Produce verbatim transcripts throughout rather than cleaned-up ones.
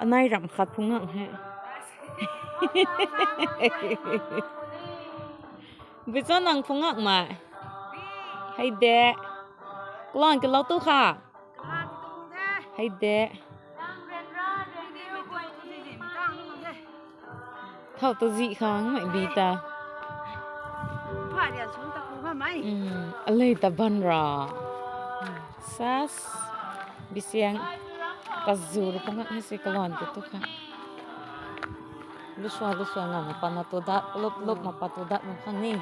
Anai ram khat phungak he. Bichon nang phungak mai. Hei de. Klon ke lau tu kha. Hei de. Thau tu zi khang mai bi ta. Pha ria sung ta ku kha mai. Hmm, alei ta ban ra. Sas. Bisiang. Kazur phungak he si klon ke tu kha. Lusua, lusua nga mapa na tu dat, lup, lup mapa tu dat mung khang ni.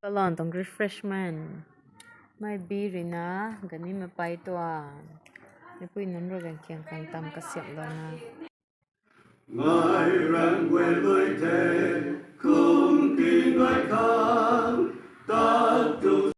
Kalon tuang refreshment. Mai bi rina, gani mapai tuang. Mipui nunc rui gan khiang khang tam kasiamh lou na. Ngai ran guay lui the, kum ti ngai khang, tak tu.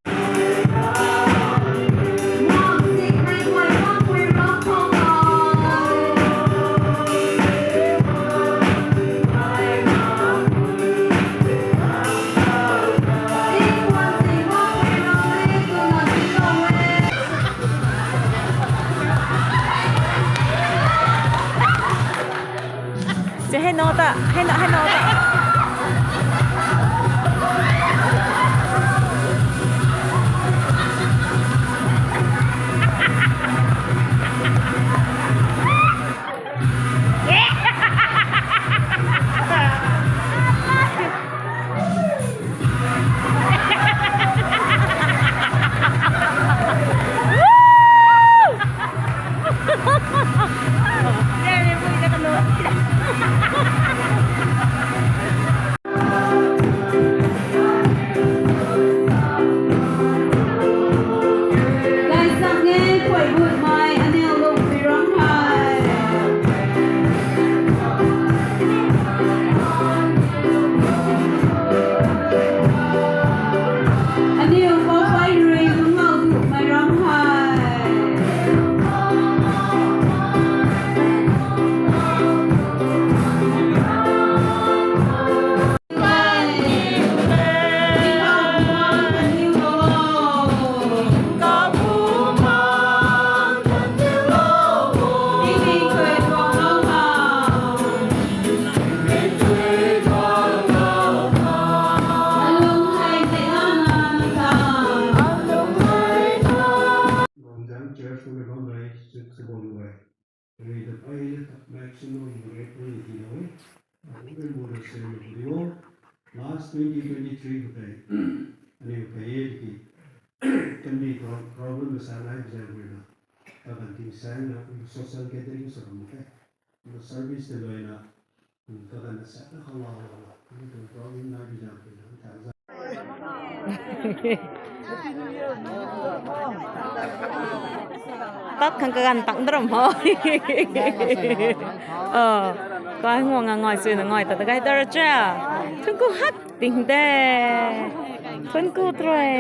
Che, hei no ta, hei no, hei no ta. Gongdam Church khou mei bammei chuk sa bam guay. Rui ta pei ta maximum rate rui ti lou e. Amen. Rui bu rui se rui di o. Last twenty twenty-three khou tei. Aniu phey e tiki. Kandih pro-, problem na sa nai bizang rui na. Kagan ting sang na social gathering sa bam the. Service te luai na. Tat khang kaganv tang daram ho. Oh, kai ngua nga ngai sui na ngai ta ta kai ta ra cha. Thunku hak ding de. Thunku troi,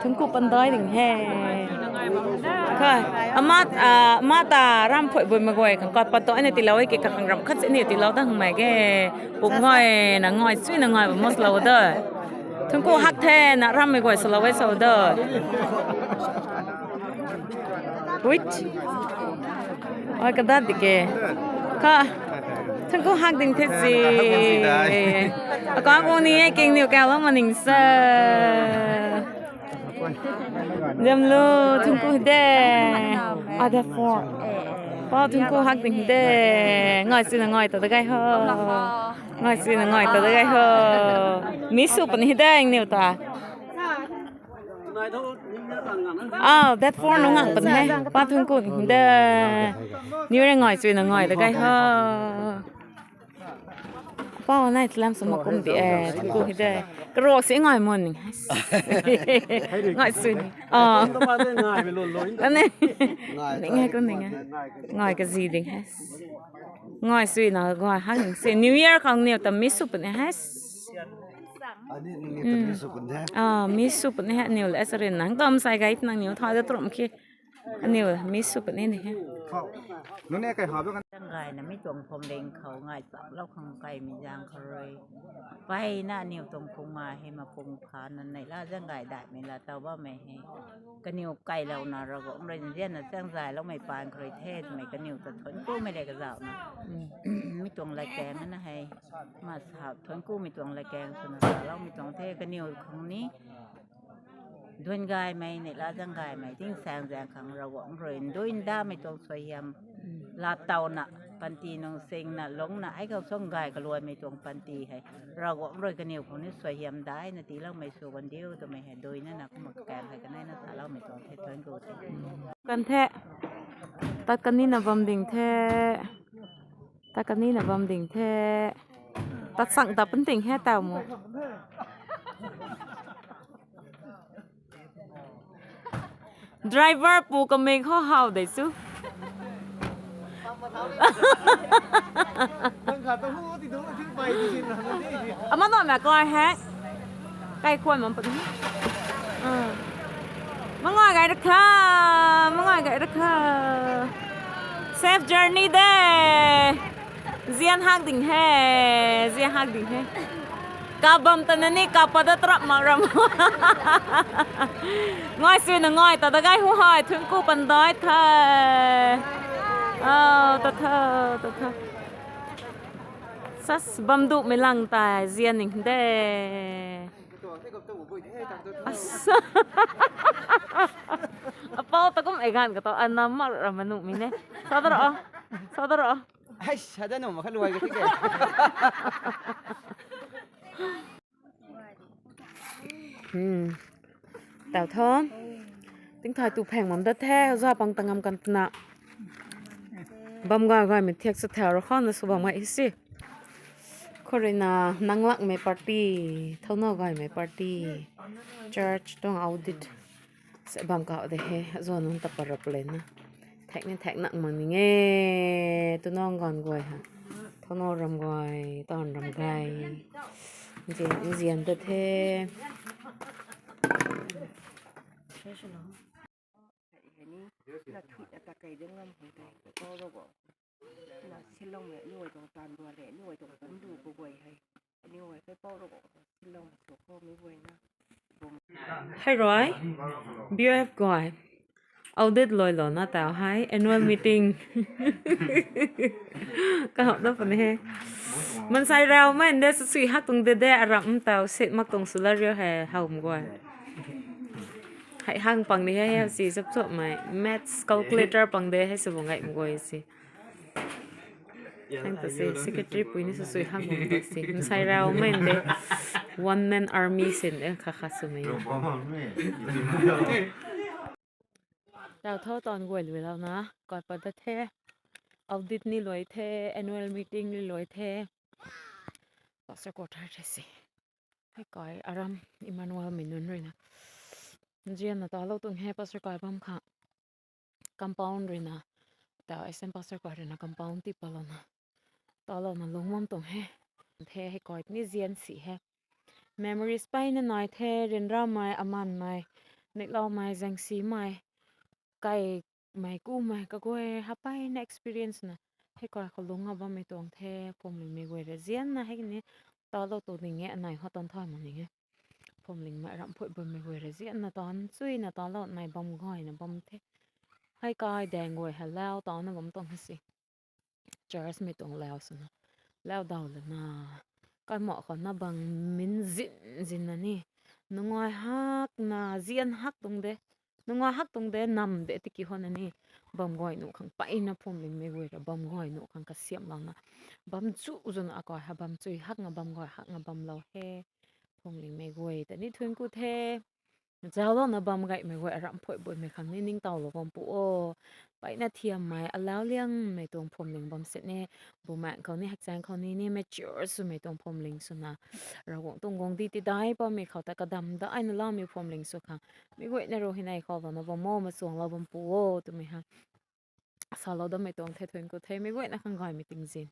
thunku pandai ding he. Kha, ama, ah, ama ta ram phui bui ma goi khang kot pat to ani tilou e ki khang ram khat si ni tilou dang mai ge. Puk ngai na ngai sui na ngai ba mos lou da. Thunku hak the na ram mai goi salou e so da. Wait. Oi, kadat di ke. Kha. Thunku hak ding the si. Akang kung ni e king niu kau lou maning sa. Jam lo, thunku de. Ada four. Pa thunku hak ding de. Ngai si na ngai ta da gai ho. Ngai si na ngai ta da gai ho. Mi su pani de ing niu ta. Ah, date four nung ngang pan he. Pa thun ku de. New Year ngai chui na ngai da kai ho. Pa nai tlam suma kum bi e. Thun ku hi de. Karo si ngai mon ning. Ngai chui ni. Ah. Ane. Ning hai ko ning hai. Ngai ka zi ding hai. Ngai chui na ngai hang si New Year khang niw ta miss sw puni hai. Ani ni ta miss sw puni hai. Ah, miss sw puni hai niw le sarin nang tom sai gai nang niw thai da trum ki. Aniw miss sw puni ni hai. Nune kai ha do kan. Zang gay na mi tuang phom ling khou ngai chap lou khang kai mi zang khou rui. Pai na niw tuang phung ngai hei ma phung pha na nei la zang gay dai mi la tau ba mei hei. Kaniw kai lou na ra go mrui nzian na chang zay lou mei pan khou rui the mei kaniw ta thun ku mei le ka zau na. Mi tuang lai keng na hei. Ma sa thun ku mi tuang lai keng sw na sa lou mi tuang the kaniw khang ni. Duan gaymei, neihla zang gaymei, ting saeng zaeng khang Ravguangc rui nduina damei tuang suaihiam la tauna, panty nung singna, lungna, ai khou suang gay kaluaimei tuang panty hei Ravguangc rui kaniw khou ni suaihiam daina tiiloumei sw kan diu twmei hei duina na kumna kakaeng hei kanei na saloumei tuang the thuanc ku the. Kan the. Tat kanina bam ding the. Tat kanina bam ding the. Tat sang ta pun ting he tau mu. Driver pu kamei khou hau de chu. Ama no ma koi he. Kai khuan mam pun. Mangai gai rakha, mangai gai rakha. Safe journey de. Zian hak ding he, zian hak ding he. Kabam ta na ni kapa da trap mak ram. Ngai sui na ngai ta da gai hu hai thun ku pan dai the. Oh, ta tha, ta tha. Sas bam du mei lang tai zian ning de. Asa. Apau ta kum ei gan ka to anam mak ram manu mi ne. Sa da ro. Sa da ro. Ai, sa da nu ma kha luai ka ti ke. Hmm. Tau tho. Ting thai tu pheng mam da the, za pang tangam kan pna. Bam ga ga mi thiak sa thau ro khan na su bam ga isi. Khorina nang lak mei party, thau nau gai mei party. Church tong audit. Se bam kau de he, zo nung ta parap le na. Thek ni thek nak mang ni nge, tu nong gan guay ha. Thono ram guay, ton ram guay. Nzian, nzian ta the. Hei ni, na thuina ta kai ding ngam hei tei, kau ro go. Na silong le, ni wai tong tan dua le, ni wai tong tan du ko guay hei. Ni wai kai pau ro go, silong so ko mi guay na. Hei rui, B O F guay. Audit loi lo na tau hei, annual meeting. Ka hap na pun he. Mansai rau mai nde sui hak tung de de, aram tau sit mak tung sula rio he, hau mguay. Hei hang pang ni he, he si sap sap mai. Maths calculator pang de, he si bung gai mguay si. Hang ta si, secretary pui ni sui hak bung de si. Mansai rau mai nde, one man army sin de, kha kha su mai. Tau tho ton guay lui lau na, koi pa da the, audit ni lui the, annual meeting ni lui the. Pastor quarter the si. Hei kai aram Emmanuel mei nunc rui na. Nzian na ta lou tung he pastor kai bam kha. Compound rui na. Ta S M pastor kai rui na compound ti pa lou na. Ta lou na lung mam tung he. The hei kai ni zian si he. Memories pai na nai the, rinra mai, aman mai, niklou mai, zangsi mai, kai mai, ku mai, kaguay, hapai na experience na. Hei kai khou lung a bam mei tuang the, phumling mei guay ra zian na hei ni. Ta lou tu ning e, anai ho tan thai ma ning e. Phumling mai ram phui bam mei guay ra zian na tan, chui na ta lou nai bam guay na bam the. Hei kai dang guay ha lau ta na bam tuang he si. Church mei tuang lau swna. Lau dau lana. Kai mo khou na bang min zin zin na ni. Nungai hak na zian hak tung de. Nungai hak tung de nam de tiki ho na ni. Bam guay nu khang pai na phumling mei guay ra bam guay nu khang kasiam lang na. Bam chu zun a kai ha bam chui hak nga bam guay hak nga bam lou he. Phumling mei guay ta ni thuanc ku the. zauclouna bam gaymei guay aram phuai buimei khang ni ningtowlou bam pu o. Mpeyna thiammei, alau liangmei tuang phuamling bam sini, bumaengc khou ni, hakchaeng khou ni, ni mature swmei tuang phuamling swna, Ravguangc tuang guangcdic tidai bammei khou ta kadam daina laumei phuamling sw khang, mi guayna rui hei nei khou louna bam o, machuanglou bam pu o twmei ha. Salou dammei tuang the thuan khou the, mi guayna khang gaymei tingzin.